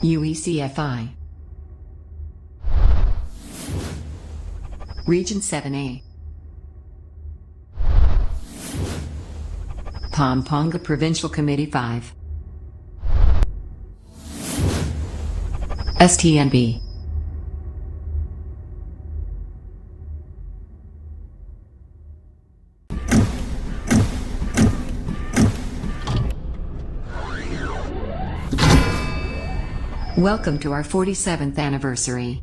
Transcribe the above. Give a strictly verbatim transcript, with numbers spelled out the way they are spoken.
U E C F I. Region seven A. Pampanga Provincial Committee five. S T N B. Welcome to our forty-seventh anniversary.